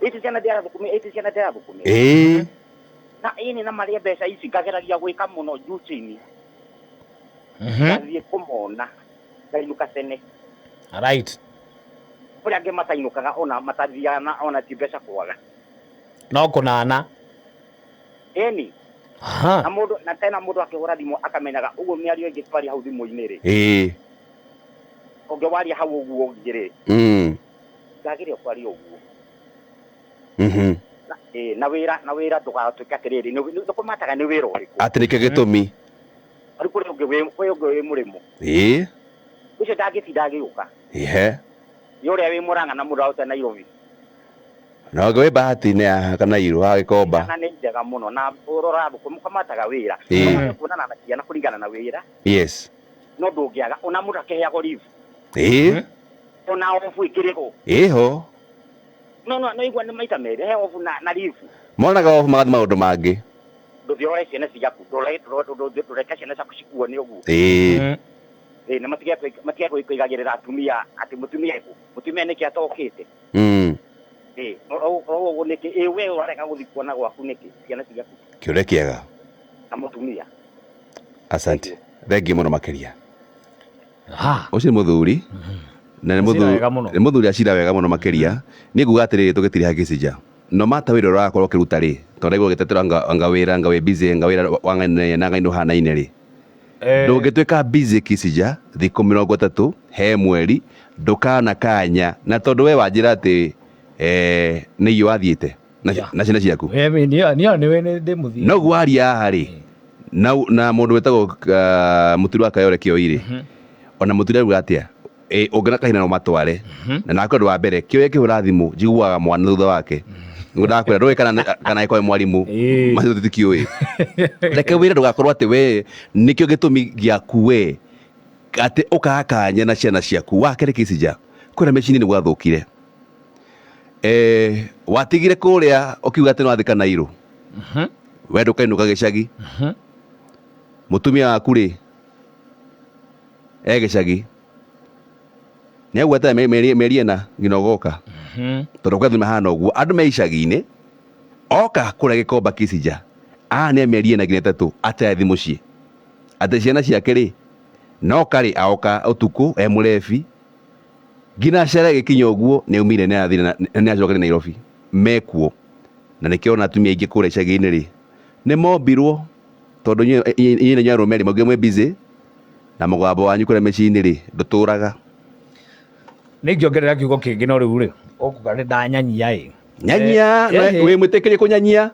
Speaker 3: Ĩti ciana ndĩrathũkũmĩra, ĩti ciana ndĩrathũkũmĩra.
Speaker 2: Ĩĩ.
Speaker 3: Na ĩni na marĩa mbeca ici ngageragia gwĩka mũno juu chini. Ngathiĩ kũmona ngainũka tene.
Speaker 1: Right.
Speaker 3: Kũrĩ angĩ matainũkaga ona matathiaga na ona ti mbeca kwaga.
Speaker 1: No kũnana.
Speaker 3: Ĩni.
Speaker 1: Aha.
Speaker 3: Na mũndũ na tena mũndũ akĩhũra thimũ akamenyaga ũguo mĩario ĩngĩ twaria hau thimũ-inĩ rĩ.
Speaker 2: Ĩĩ.
Speaker 3: Ũngĩwaria hau ũguo ũngĩ rĩ. Ndagĩrĩire kwaria ũguo. Na, ĩĩ, na wĩra na wĩra ndũgatuĩke atĩrĩrĩ, nĩ kũmataga nĩ wĩra ũrĩkũ.
Speaker 2: Atĩ nĩkĩo gĩtũmi.
Speaker 3: Rĩu kũrĩ ũngĩ wĩ kũrĩ ũngĩ wĩ mũrĩmo.
Speaker 2: Ĩĩ.
Speaker 3: Ũcio ndangĩtinda agĩũka.
Speaker 2: Ehe.
Speaker 3: Nĩ ũrĩa wĩ Mũrang'a na mũndũ arute Nairobi.
Speaker 2: Na ũngĩ wĩ Bahati-inĩ ya Kanairo wa Gĩkomba.
Speaker 3: Ciana nĩ njega mũno na ũrora thũkũ mũkamataga wĩra.
Speaker 2: Ĩĩ.
Speaker 3: Mũkamata kuonana na ciana kũringana na wĩra.
Speaker 2: Yes.
Speaker 3: No ndũngĩaga ona mũndũ akĩheagwo leave.
Speaker 2: Ĩĩ.
Speaker 3: Ona ofu ĩkĩrĩ ho.
Speaker 2: Ĩho.
Speaker 3: No no no igua nĩ maita merĩ he ofu na na leave.
Speaker 2: Monaga ofu magathiĩ maũndũ mangĩ.
Speaker 3: Ndũthiĩ ũrore ciana ciaku, ndũreke ciana ciaku cikuone ũguo.
Speaker 2: Ĩĩ.
Speaker 3: Ĩĩ na matige matige kũigagĩrĩra atumia atĩ mũtumia ekũ. Mũtumia nĩkĩ atokĩte. Ĩĩ, ũguo nĩkĩ? Ĩĩ we ũrarega gũthiĩ kuona gwaku nĩkĩ ciana ciaku?
Speaker 2: Kĩũria kĩega.
Speaker 3: Na mũtumia.
Speaker 2: Asante. Thengiũ mũno makĩria.
Speaker 1: Ha.
Speaker 2: Ũcio nĩ mũthuri. Na nĩ
Speaker 1: Acira
Speaker 2: mũthuri
Speaker 1: wega mũno.
Speaker 2: nĩ mũthuri acira wega mũno makĩria. Niĩ nguga atĩrĩrĩ tũgĩtiriha gĩcinja. No mata wĩra ũrakorwo ũkĩruta rĩ, tondũ ndaigua ũgĩtetera anga anga wĩra anga wĩ busy anga wĩra wa ng'aina na ng'aina ũhanaine rĩ. Ndũngĩtuĩka busy kĩcinja thikũ mĩrongo ĩtatũ he mweri ndũkana kanya na tondũ we wanjĩra atĩ eh, nĩ irio wathiĩte na
Speaker 1: Yeah.
Speaker 2: na ciana ciaku.
Speaker 1: Niĩ nĩ ndĩ mũthii.
Speaker 2: No guo waria haha rĩ na na mũndũ wĩtagwo uh, mũturi wa kayore kĩoi rĩ ona mũturi auga atĩa ĩ ũngĩona kahinda no matware na nake ũndũ wa mbere kĩoya kĩhũra thimũ njiguaga mwana thutha wake nĩguo ndakwĩra ndũĩ kana kana ĩkorwo mwarimũ
Speaker 1: Ĩĩ.
Speaker 2: macio tũtikĩũĩ reke wĩra ndũgakorwo atĩ we nĩkĩo gĩtũmi gĩaku we atĩ ũkaga kanya na ciana ciaku wakerĩ kĩcija kwĩna mĩciĩ-inĩ nĩ gwathũkire eh, watigire kũrĩa ũkiuga atĩ nĩwathika Nairũ we ndũkainũka gĩcagi mũtumia waku rĩ e gĩcagi nĩ agwetera mĩeri mĩeri ĩna nginya ũgoka tondũ kwĩ athuri mahana ũguo andũ me icagi-inĩ oka kũrĩa gĩkomba kĩcija aya nĩ mĩeri ĩna nginya ĩtatũ atethi mũciĩ atĩ ciana ciake rĩ no karĩ aoka ũtukũ e mũrebi nginya cere gĩkinya ũguo nĩ aumire nĩ athire nĩ acokire Nairobi mekuo na nĩkĩo ona atumia aingĩ kũrĩa icagi-inĩ rĩ nĩ mombirwo tondũ inyuĩ na inyuĩ arũme rĩ maugire mwĩ busy Na mũgambo wanyu kũrĩa mĩciĩ-inĩ rĩ ndũtũraga.
Speaker 1: Nĩ ingĩongerera kiugo kĩngĩ, no rĩu rĩ, ũkuga nĩ ndanyanyia ĩ.
Speaker 2: Nyanyia. Wĩ mwĩtĩkĩrie kũnyanyia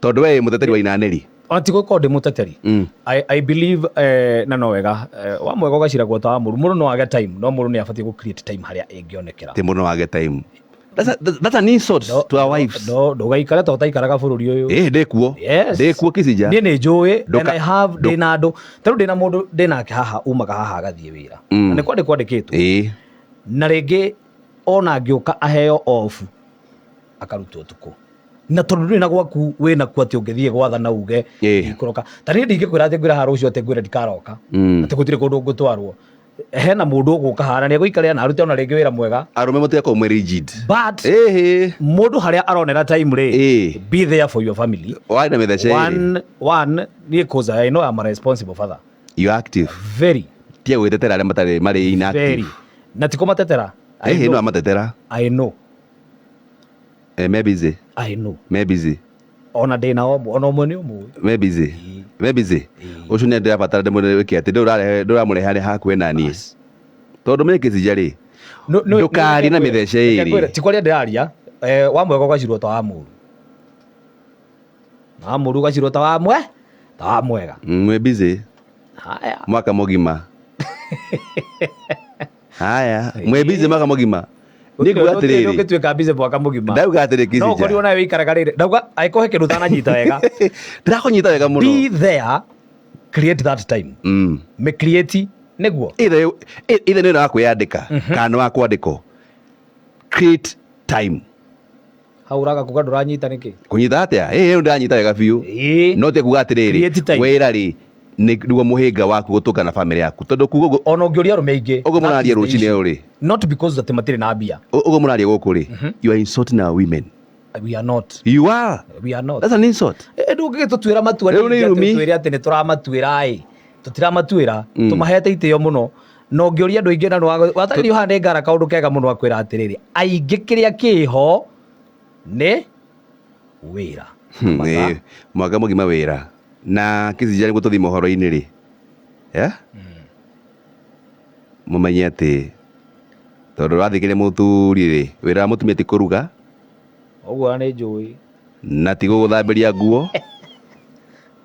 Speaker 2: tondũ we wĩ mũteteri wa inanĩri.
Speaker 1: Ona ti gũkorwo ndĩ mũteteri. I believe, na no wega, wa mwega ũgaciragwo ta wa mũru. Mũndũ no age time, no mũndũ nĩ abatiĩ gũ create time harĩa ĩngĩonekera.
Speaker 2: Ti mũndũ no age time. That's an insult to our wives.
Speaker 1: Ndũgaikare ta ũtaikaraga bũrũri ũyũ.
Speaker 2: Ĩ ndĩkuo.
Speaker 1: Yes.
Speaker 2: Ndĩkuo Kicija.
Speaker 1: Niĩ nĩ njũĩ and I have, ndĩna andũ ta rĩu, ndĩna mũndũ ndĩnake haha, umaga haha agathiĩ wĩra. Na nĩ kwandĩkwo kwandĩkĩtwo. Na rĩngĩ ona angĩũka aheo off, akarutwo ũtukũ, na tondũ ndũrĩ na gwaku wĩna kuo atĩ ũngĩthiĩ gwathana uge ndikũroka. Ta niĩ ndingĩkwĩra atĩ ngwĩra haha rũciũ atĩ ngwĩre ndikaroka, atĩ gũtirĩ kũndũ ngũtwarwo. Hena mũndũ ũgũka haha na nĩ egũikarĩra na arute ona rĩngĩ wĩra mwega.
Speaker 2: Arũme mũtigakorwo mwĩ rigid.
Speaker 1: But mũndũ harĩa aronera time rĩ, be there for your family.
Speaker 2: Warĩ na mĩthece ĩrĩ.
Speaker 1: One, one, niĩ 'cause I know I'm a responsible father.
Speaker 2: You active.
Speaker 1: Very.
Speaker 2: Tiga gwĩtetera arĩa matarĩ marĩ inactive.
Speaker 1: Very. Na ti kũmatetera. I
Speaker 2: Ĩhĩ
Speaker 1: know.
Speaker 2: No amatetera.
Speaker 1: I know.
Speaker 2: Me busy.
Speaker 1: I know.
Speaker 2: Me busy.
Speaker 1: Ona ndĩna ũmwe, ona ũmwe nĩ ũmũĩ.
Speaker 2: Me busy. Me busy. Ũcio nĩ ndĩrabatara ndĩmwĩre wĩke atĩ ndũramũrehe harĩa hakuhĩ na niĩ. Tondũ menye Kicija rĩ, ndũkarie na mĩthece ĩrĩ.
Speaker 1: Ti kwaria ndĩraria, wa mwega ũgacirwo ta wa mũru, na wa mũru ũgacirwo ta wa mwe ta wa mwega.
Speaker 2: Mwĩ busy.
Speaker 1: Haya.
Speaker 2: Mwaka mũgima. Haya, mwĩ busy mwaka mũgima. Nĩ nguga atĩrĩrĩ.
Speaker 1: Ũngĩtuĩka busy mwaka mũgima.
Speaker 2: Ndauga atĩrĩ
Speaker 1: No
Speaker 2: Kicija.
Speaker 1: ũkorirwo nawe wĩikaraga rĩrĩ, ndauga angĩkorwo he kĩndũ ũtananyita wega.
Speaker 2: Ndĩrakũnyita wega mũno.
Speaker 1: Be there, create that time. Me create nĩguo.
Speaker 2: Either nĩ wa kwĩyandĩka kana nĩ wa kwandĩkwo. Create time.
Speaker 1: Hau ũraga kuga ndũranyita nĩkĩ?
Speaker 2: Kũnyita atĩa? Ĩ ndĩranyita wega biũ. No ti kuga atĩrĩrĩ,
Speaker 1: Create time.
Speaker 2: wĩra rĩ nĩguo mũhĩnga waku gũtũngana na family yaku, tondũ kuga ũguo
Speaker 1: Ona ũngĩũria arũme aingĩ,
Speaker 2: ũguo
Speaker 1: that
Speaker 2: mũraria
Speaker 1: is the
Speaker 2: rũcinĩ
Speaker 1: issue.
Speaker 2: ũyũ rĩ,
Speaker 1: Not because atĩ matirĩ na mbia.
Speaker 2: Ũguo mũraria gũkũ rĩ, you are insulting our women.
Speaker 1: We are not.
Speaker 2: You are.
Speaker 1: We are not.
Speaker 2: That's an insult.
Speaker 1: Ndũngĩgĩtũtuĩra matua
Speaker 2: Rĩu nĩ
Speaker 1: ningĩ atĩ
Speaker 2: irumi.
Speaker 1: twĩre atĩ nĩ tũramatuĩra ĩ, tũtiramatuĩra. Tũmahete itĩo mũno, na ũngĩũria andũ aingĩ na watagĩrio haha nĩ ngara kaũndũ kega mũno, akwĩra atĩrĩrĩ, aingĩ kĩrĩa kĩho nĩ wĩra. Mathaa.
Speaker 2: Mwaka mũgima wĩra na Kicija nĩguo tũthiĩ mohoro-inĩ rĩ, yeah? Mũmenye atĩ tondũ ũrathikĩrĩria mũthuri rĩ, wĩra wa mũtumia ti kũruga.
Speaker 1: Ũguo nĩ njũĩ.
Speaker 2: Na ti gũgũthambĩria nguo.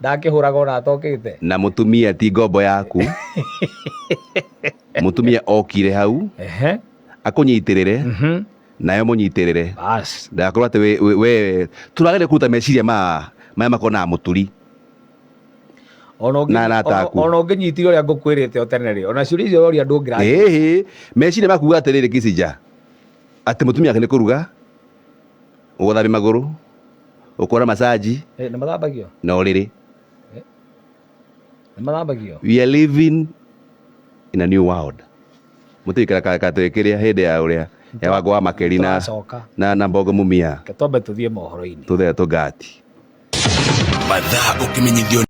Speaker 1: Ndakĩhũraga ona atokĩte.
Speaker 2: Na mũtumia ti ngombo yaku. Mũtumia okire hau akũnyitĩrĩre, nawe mũnyitĩrĩre.
Speaker 1: Bas.
Speaker 2: Ndakorwo atĩ we tũrageria kũruta meciria ma maya makonaga mũturi na arata aku.
Speaker 1: Ona ũngĩnyitire ũrĩa ngũkwĩrĩte o tene rĩ, ona ciũria icio ũroria ndũngĩra.
Speaker 2: Ĩhĩ, meciria makuga atĩrĩrĩ Kicija, atĩ mũtumia wake nĩ kũruga, gũthambia magũrũ, gũkora masaji.
Speaker 1: Nĩ mathambagio?
Speaker 2: Na ũrĩrĩ.
Speaker 1: Nĩ mathambagio?
Speaker 2: We are living in a new world. Mũtũikara katwĩkĩrĩa hĩndĩ ya ũrĩa ya Wango wa Makeri na
Speaker 1: Tũracoka.
Speaker 2: na Mbogo Mumia.
Speaker 1: Reke twambe tũthiĩ mohoro-inĩ.
Speaker 2: Tũthee tũngati.
Speaker 6: Mathaa ũkĩmenyithio.